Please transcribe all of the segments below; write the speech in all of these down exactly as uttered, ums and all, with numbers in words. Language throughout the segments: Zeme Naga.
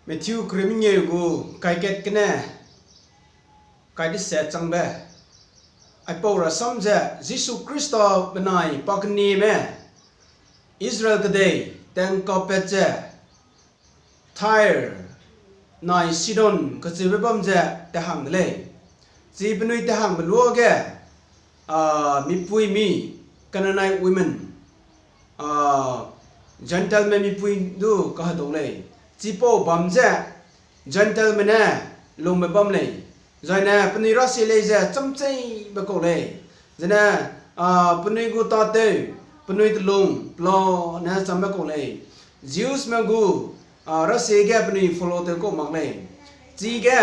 Matthew krimengeu gu kaikat gene kaidese changbe. Aipau rasam ze Jisu Khrista benai pakenieme Israel kedei tengkapat ze Tyre nai Sidon kacheube bam ze tehang de lei. Chi penui tehangbe luage, a, mipuimi, Canaanite women, a, Gentileme mipui du kahedau lei. Chipau bam ze Gentileme ne lungbe bam lei. Zaine penui rasie lei ze chamcheibe kau lei. Zene, a, penui gu tâtew, penui telung, pela ne chambe kau lei. Jewsme gu, a, rasie ge penui follow tew kau mak lei. Chige,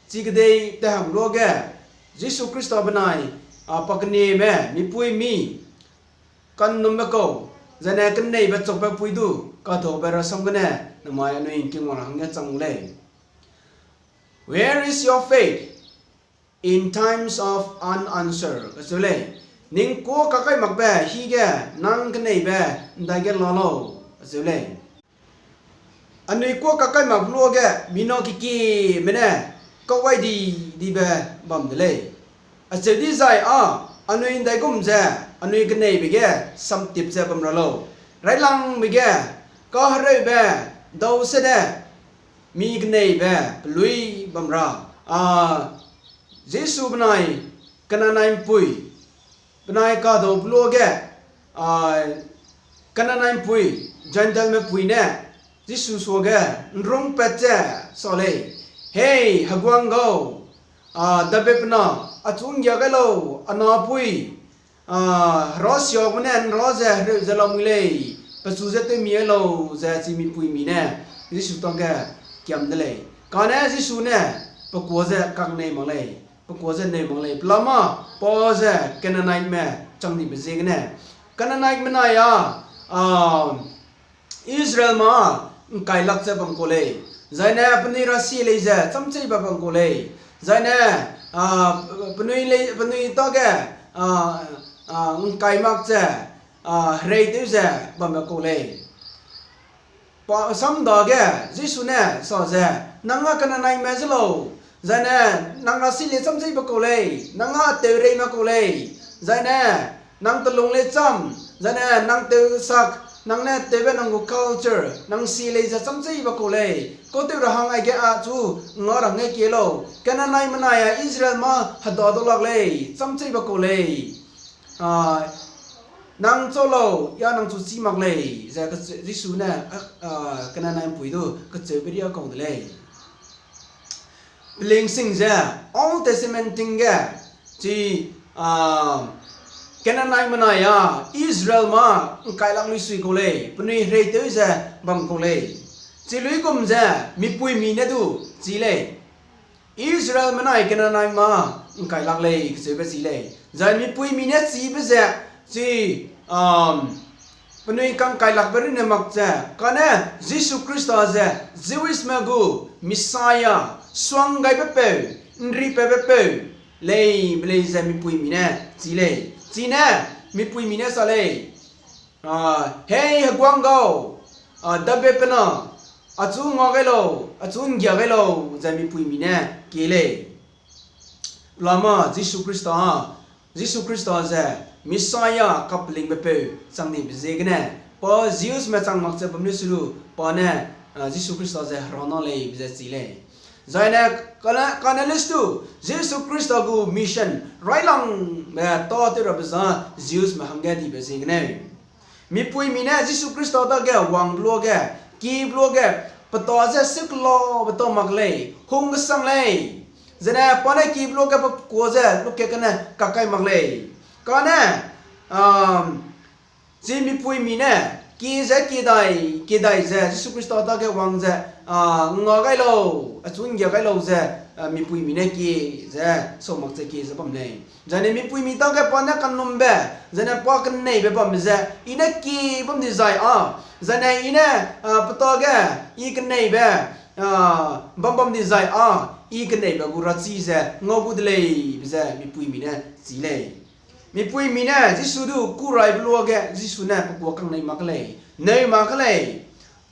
chi kedei tehang luage, Jisu Khrista benai, a, pakenieme, mipuimi, kannumbe kau, zaine keneibe chakbe pui du, kadaube rasam gene, namai anui ngkingwang ra hangge chang lei. Where is your faith in times of unanswer? Kacheu lei, ning kuâ kakai makbe hige nang keneibe ndaige la lau, acheu lei. Anui kuâ kakai makbe luage, mina kekieme ne, kawai di dibe bam de lei. Acheu dizai â, anui ndaigum ze, anui keneibe ge samtip ze bam ra lau. Railangbe ge, kahereube, dau sede, mi keneibe, pelui bam ra. A, Jisu benai, Canaanite ’mpui, benai kadaube luage, a, Canaanite ’mpui, Gentileme pui ne, Jisu suage, ’nrungpat ze, sa lei, Hei, heguang gau, a, David pe na, achu ’nggia gai lau, a napui, a, herasiabe ne ’nra ze hereu ze lamui lei, pechu ze tewmi gai lau, ze chi mipuimi ne, Jisu tâge kiam de lei. Kane Jisu ne, pe kuâ ze kangnei mak lei, pe kuâ ze neu mak lei, pelama, pa ze Canaaniteme chang dibe ziegene. Canaaniteme nai â, a, Israelme â ’ngkailak ze bam kau lei. Zaine penui rasie lei ze chamcheibe bam kau lei. Zaine, a, penui lei, penui tâge, a, a, ’ngkai mak ze, a, hereitew ze bambe kau lei. Pa sam dage Jisu ne sa ze, nang â Canaaniteme ze lau, zaine nang rasie lei chamcheibe kau lei, nang â tewreime kau lei, zaine nang telung lei cham, zaine nang tewsak, nang ne tewbe nang gu culture, nang sie lei ze chamcheibe kau lei, kau tew ra hang aige achu nga ra hangge kie lau, Canaaniteme nai â Israelme heda dau lak lei, chamcheibe kau lei. A, nang chau lau, ya nang chu chî mak lei, ze kache-, Jisu ne, a, a, Canaanite ’mpui du kacheube ria kau de lei. Pelingsing ze, Old Testament ting ge, chi, a, Canaaniteme nai â Israelme â ’ngkailak luisui kau lei, penui hereitew ze bam kau lei. Chi luigum ze, mipuimi ne du, chi lei. Israelme nai Canaaniteme â ’ngkailak lei, kacheube chi lei. Zai mipuimi ne chibe ze, chi, um, penui ka'ngkailakbe runne mak ze, kane Jisu Khrista ze, Jewsme gu, Messiah, suanggaibe peu, ’nripatbe peu, lei, be lei ze mipuimi ne, chi lei. Chine, mipuimi ne sa lei. A, hei heguang gau, a, David pe na, achu ngua gai lau, achu ’nggia gai lau, ze mipuimi ne kie lei. Pelama Jisu Khrista, Jisu Khrista ze Messiah kapelingbe peu chang dibe ziegene, pa Jewsme chang mak ze bam lu su lu, pa ne, a, Jisu Khrista ze Hera na lei be ze chi lei. Zaine, kane, kane lestu, Jisu Khrista gu mission, railangbe tâtew rabe za, Jewsme hangge dibe ziegene. Mipuimi ne Jisu Khrista dage wangbe luage, kibe luage, pe ta ze sikelabe tau mak lei, hung kesang lei. Zene pa ne kibe luage pe kua ze lukat gene kakai mak lei. Kane, um, chi mipuimi ne, kie ze kie dai, kie dai ze, Jisu Khrista dage wang ze, a, ngua gai lau, achu ’nggia gai lau ze, a, mipuimi ne kie ze, sau mak ze kie ze bam lei. Zane mipuimi dage pa ne kanumbe, zane pa keneibe bambe ze, i ne kie bam dizai â, zane i ne, a, pe dage, i keneibe, a, bam bam dizai â, i keneibe gu rachi ze, ngau gu de lei, be ze mipuimi ne chi lei. Mipuimi ne Jisu du kûraibe luage, Jisu ne pe kua kangnei mak lei, neu mak lei.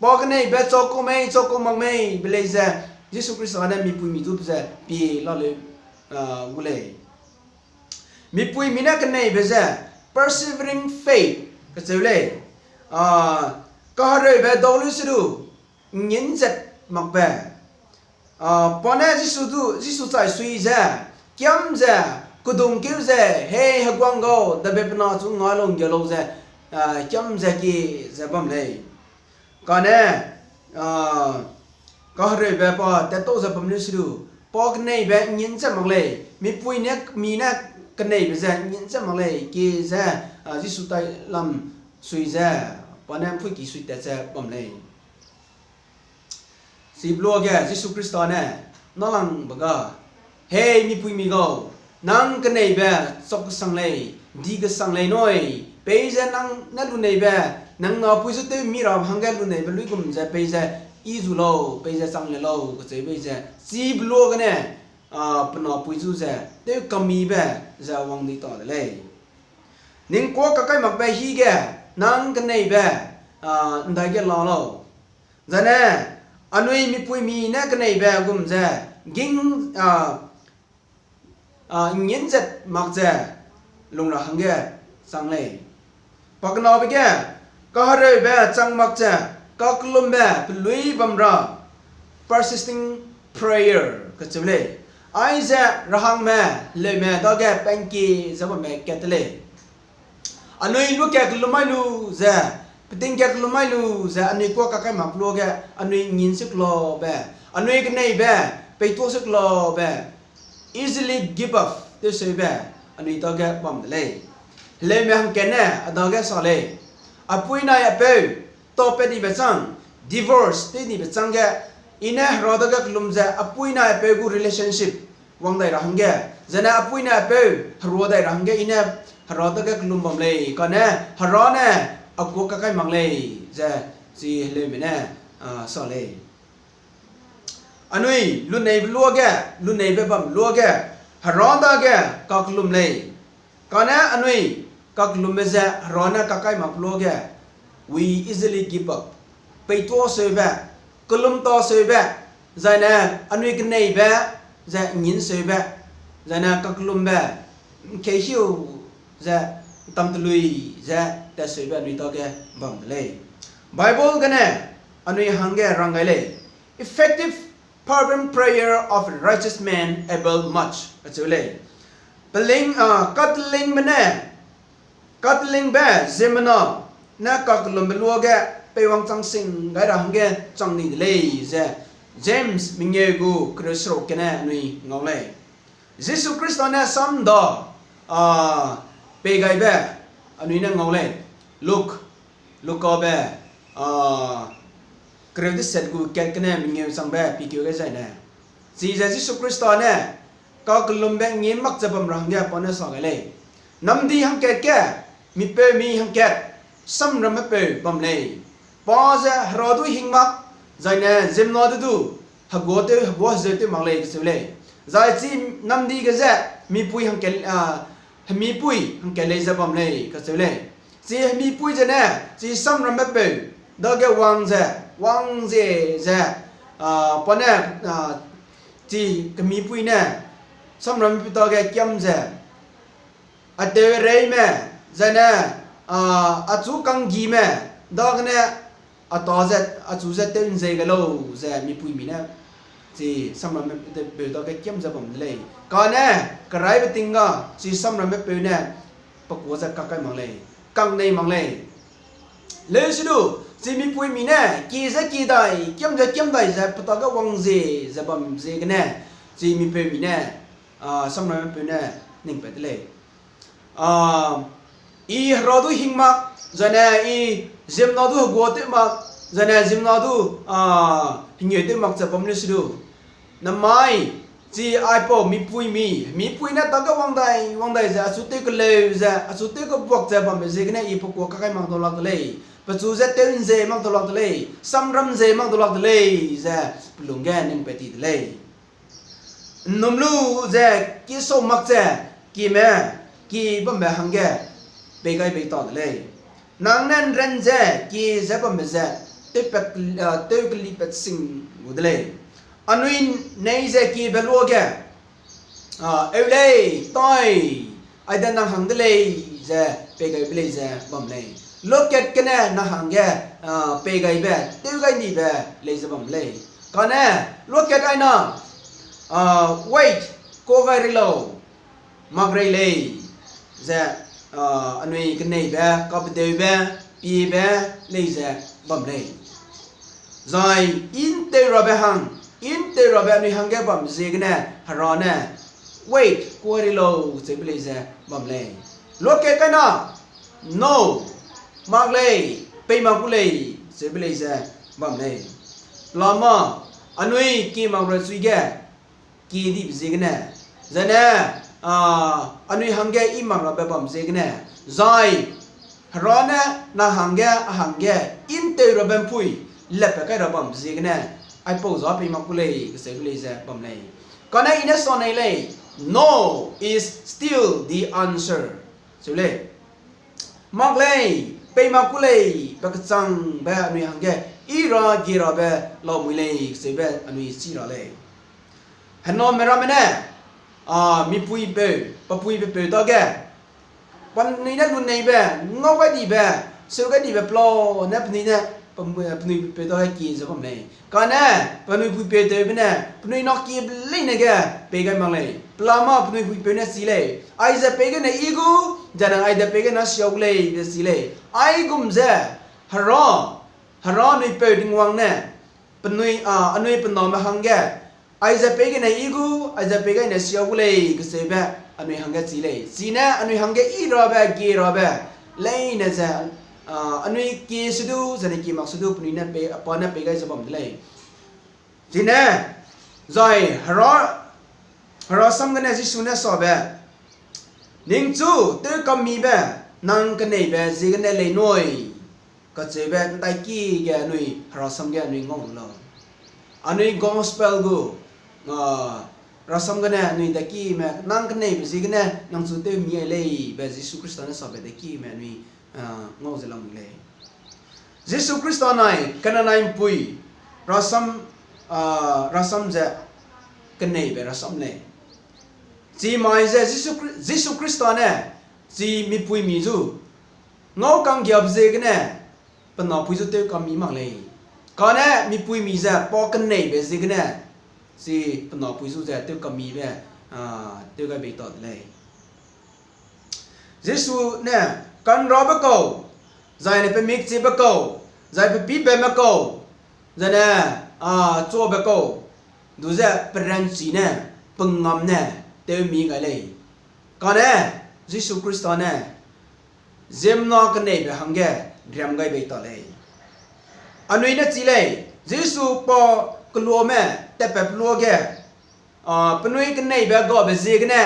Pa keneibe chau kau mei, chau kau mak mei be lei ze, Jisu Khrista ne mipuimi du ze pie laleu, ah, gu lei. Mipuimi ne keneibe ze persevering faith kacheu lei. Ah, kahereube dau lu se du, nginzet makbe. Ah, pa ne Jisu du, Jisu chai sui ze, kiam ze, kedungkeu ze, hei heguang gau, dabe pe na chu ngai lung ge lau ze, ah, kiam ze ki ze bam lei. Kane, ah, kahereube pa tat tau ze bam lu se du, pa keneibe ngin ze mak lei, mipui ne, mi ne keneibe ze ngin ze mak lei, ki ze, ah, Jisu tai lam sui ze, pa ne mpui ki sui tat ze bam lei. Chi be luage Jisu Khrista ne, nâlangbe ga, hei mipuimi gau, nang keneibe chak kesang lei, di kesang lei nui, peize nang ne luneibe, nang napui zu tew mi ra hangge luneibe luigum ze peize, i zu lau, peize chang le lau, kacheu bei ze, chi be luagene, ah, pe napui zu ze, tew kamibe ze wang di ta de lei. Ning kuâ kakai makbe hige, nang keneibe, ah, ndai ge la lau. Zane, anui mipuimi ne keneibe gum ze, ging, ah, ah, nginzet mak ze, lung ra hangge chang lei. Pakenabe ge, kahereube chang mak ze, kakellumbe pelui bam ra, persisting prayer kacheu lei. Aize rahangme, leume dage pengki ze bamme kat te lei. Anui lu ka kellum mai lu ze, peting ka kellum mai lu ze, anui kuâ kakai mak luage, anui ngin sik laube, anui keneibe, peituâ sik laube, easily give up tewseube, anui dage bam de lei. Heleume hangkat ne a dage sa lei. Apui nai apeu, taupat dibe chang, divorce tew dibe chang ge, i ne Hera dage kellum ze apui nai apeu gu relationship wang dai ra hangge, zane apui ne apeu herua dai ra hangge i ne Hera dage kellum bam lei, kane Hera ne a kuâ kakai mak lei, ze chi heleume ne, ah, sa lei. Anui luneibe luage, luneibe bam luage, Hera dage kakellum lei. Kane anui kakellumbe ze Hera ne kakai mak luage, we easily give up. Peituâ seube, kellum ta seube, zaine anui keneibe ze ngin seube, zaine kakellumbe, nkei hiu ze ntam telui ze tat seube anui dage bam de lei. Bible gene anui hangge rang gai lei. Effective fervent prayer of a righteous man avail much acheu lei. Peling, ah, katelingbe ne, katelingbe ziemmena ne kakellumbe luage peiwang chang sing gai ra hangge chang ni de lei ze James mengeu gu kereu seruk gene anui ngau lei. Jisu Khrista ne sam da, ah, pei gaibe anui ne ngau lei. Luk, Lukabe, ah, kereu deset gu kat gene mengeu changbe pikeu gai zaine. Chize Jisu Khrista ne kakellumbe ngin mak ze bam ra hangge pa ne sa gai lei. Namdi hangkat ge, mipeumi hangkat, samramme peu bam lei. Pa ze Hera du hing mak, zaine ziemmena du du, heguâ tew, heguâ hezeu tew mak lei kacheu lei. Zai chi namdi ge ze, mipui hangkat, ah, hemipui hangkat lei ze bam lei kacheu lei. Chi hemipui zene, chi samramme peu, dage wang ze, wang ze ze, ah, pa ne, ah, chi kemipui ne, samramme peu dage kiam ze, a teureime, zaine, ah, achu kanggime, dagene, a ta ze, achu ze tew nzei gai lau ze mipuimi ne, chi samramme peu dage kiam ze bam de lei. Kane, keraibe ting ga, chi samramme peu ne, pe kuâ ze kakai mak lei, kangnei mak lei. Leusedu, chi mipuimi ne, ki ze ki dai, kiam ze kiam dai ze, pe dage wang ze, ze bam ziegene, chi mipeumi ne, ah, samramme peu ne, ning pat de lei. Ah, i Hera du hing mak, zaine i ziemmena du heguâ tew mak, zaine ziemmena du, ah, hengeu tew mak ze bam leusedu. Namai, chi aipau mipuimi, mipui ne dage wang dai, wang dai ze, achu tew keleu ze, achu tew kebuak ze bambe ziegene i pe kuâ kakai mak dau lak de lei. Pechu ze tew nzei mak dau lak de lei. Samram nzei mak dau lak de lei, ze pelung ge ning pat ti de lei. Nnum lu ze ki sau mak ze, kime, ki bambe hangge, pei gai bei ta de lei. Nang ne nran ze, ki ze bambe ze, tewpat, ah, tew kelipat sing gu de lei. Anui nei ze kiebe luage, ah, eu lei, tai, aide nang hang de lei ze, pei gaibe lei ze bam lei. Luakat gene nang hangge, ah, pei gaibe, tew gai nibe lei ze bam lei. Kane, luakat aina, ah, wait, kua gai ri lau, mak rei lei, ze, ah, anui keneibe, kabedeube, piebe, lei ze bam lei. Zai, i ’ntew rabe hang, i ’ntew rabe anui hangge bam ziegene, Hera ne, wait, kua ri lau, cheube lei ze bam lei. Luakat kaina, no, mak lei, pei mak gu lei, cheube lei ze bam lei. Pelama, anui kie mak ra chui ge, kie dibe ziegene, zane, ah, anui hangge i mak rabe bam ziegene, zai, Hera ne nang hangge, a hangge, i ’ntew rabe ’mpui, lepat kai ra bam ziegene, aipau za pei mak gu lei, kacheube lei ze bam lei. Kane i ne sa nei lei, no is still the answer. Seu lei. Mak lei, pei mak gu lei, pe kechangbe anui hangge, i ra gie rabe lau mui lei, kacheube anui chi ra lei. Hename ramme ne, a, mipuipeu, pepuibe peu dage, penui ne luneibe, ngau gai dibe, seu gai dibe pelane penui ne, pe-, penui puipeu dage kie ze bam lei. Kane, penui puipeu tewbe ne, penui na kiebe leine ge, pei gai mak lei. Pelama penui puipeu ne chi lei. Aize pei gene i gu, zane aide pei gene siau gu lei, be chi lei. Aigum ze, Hera, Hera anui peu Tingwang ne, penui, a, anui pe name hangge, aize pei gene i gu, aize pei gene siau gu lei, kacheube anui hangge chi lei. Chine anui hangge i rabe, gie rabe, leine ze, a, anui kie se du, zane kie mak se du, penui ne pei, pa ne pei gai ze bam de lei. Chine, zai, Hera, Hera sam gene Jisu ne sabe, ningchu, tew kamibe, nang keneibe, ziegene lei nui. Kacheube ’ndaiki ge anui Hera sam ge anui ngau lu lau. Anui gospel gu, a, rasam gene anui dakime, nang keneibe ziegene nang chu tew mi ai lei be Jisu Khrista ne sabe dakime anui, a, ngau ze lam lei. Jisu Khrista nai Kananai ’mpui rasam, a, rasam ze keneibe rasam lei. Chi mai ze Jisu Khri-, Jisu Khrista ne chi mipuimi zu ngau kanggiabe ziegene pe napui zu tew kam mi mak lei. Kane mipuimi ze pa keneibe ziegene chi pe napui zu ze tew kam mibe, a, tew gai bei ta de lei. Jisu ne kanrabe kau, zai ne pe mikchibe kau, zai pe pîbeme kau, zai ne, a, chuabe kau, du ze peranchi ne, pengam ne, tew mi gai lei. Kane, Jisu Khrista ne, ziemmena keneibe hangge riam gai bei ta lei. Anui ne chi lei, Jisu pa keluame tatpat pelua ge, a, penui keneibe gabe ziegene,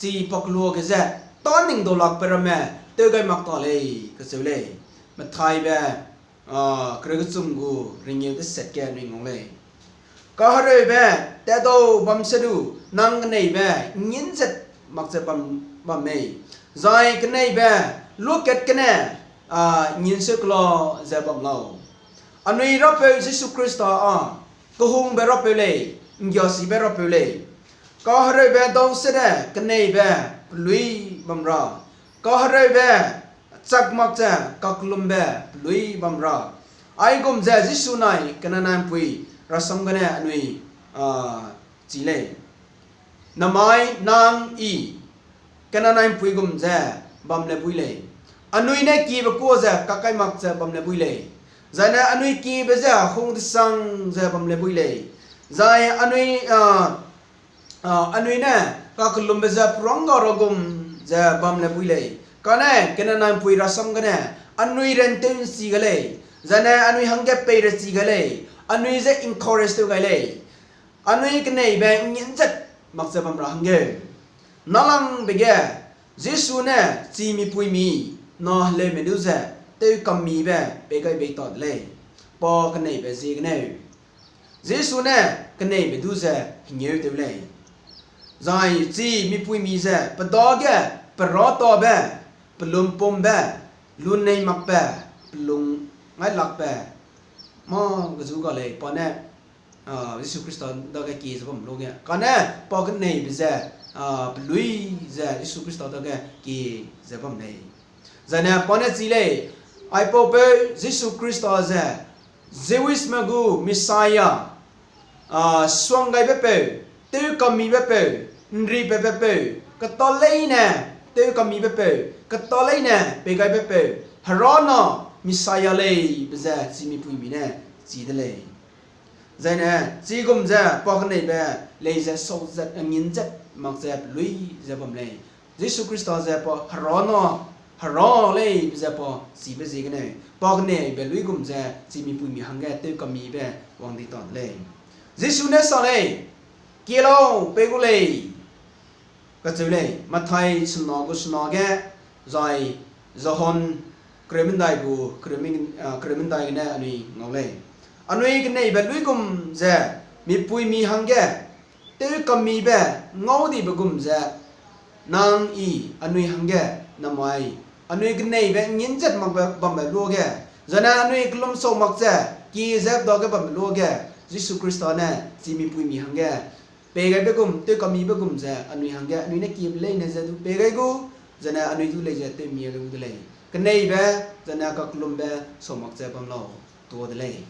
chi pa kelua ge ze, tâ ning daulakbe ramme, tew gai mak ta lei, kacheu lei. Mathaibe, a, kereu kechum gu, ringeu deset ge anui ngau lei. Kahereube, tatdau bam se du, nang keneibe, ngin zet mak ze bam, bam mei. Zai keneibe, luakat gene, a, ngin seu kela ze bam lau. Anui Rapeu Jisu Khrista a, kehungbe Rapeu lei, nggiasibe Rapeu lei. Kahereube dau sede keneibe peluî bam ra. Kahereube chak mak ze kakellumbe peluî bam ra. Aigum ze Jisu nai Kananai ’mpui rasam gene anui, a, chi lei. Namai nang i Kananai ’mpui gum ze bam le bui lei. Anui ne kiebe kuâ ze kakai mak ze bam le bui lei. Zai ne anui kiebe ze hung desang ze bam le bui lei. Zai anui, a, a, anui ne kakellumbe ze perangga ra gum ze bam le bui lei. Kane Kananai ’mpui rasam gene anui rantew ’nchi ga lei. Zai ne anui hangge pei rechi ga lei. Anui je encourage tew gai lei. Anui keneibe ngin zet mak ze bam ra hangge. Nâlangbe ge, Jisu ne chi mipuimi, na heleume du ze, tew kam mibe pei gai bei ta de lei. Pa keneibe ziegeneu. Jisu ne keneibe du ze hengeu tew lei. Zai chi mipuimi ze pe dage, pe râtabe, pe lumpumbe, lunei makbe, pe lung ngailakbe, mâ ge zu ga lei, pa ne, a, Jisu Khrista dage kie ze bam lu ge. Kane pa keneibe ze, a, pelui ze Jisu Khrista dage kie ze bam lei. Zai ne pa ne chi lei, aipaupeu Jisu Khrista ze, Jewishme gu Messiah, a, suanggaibe peu, tewkamibe peu, ’nripeube peu, keta leine, tewkamibe peu, keta leine peigaibe peu, Hera na Messiah lei be ze chi mipuimi ne chi de lei. Zai ne, chigum ze pa keneibe lei ze sauzat, a, ngînzat mak ze pelui ze bam lei. Jisu Khrista ze pa Hera na, Hera lei be ze pa chibe ziegene, pa keneibe luigum ze chi mipuimi hangge tewkamibe wang di ta de lei. Jisu ne sa lei, Kie lau, pei gu lei, kacheu lei. Mathai sena gu sena ge, zai John kereumendai gu, kereume-, a, kereumendai gene anui ngau lei. Anui keneibe luigum ze mipuimi hangge tewkamibe ngau dibe gum ze, nang I anui hangge namai, anui keneibe ngînzat makbe bambe luage, zai ne anui kellum sau mak ze, kie ze dage bambe luage, Jisu Khrista ne chi mipuimi hangge peigaibe gum, tewkamibe gum ze anui hangge, anui ne kiebe leine ze du pei gai gu, zai ne anui du lei ze tewmi gai gu de lei. Keneibe, zai ne kakellumbe sau mak ze bam lau, tuâ de lei.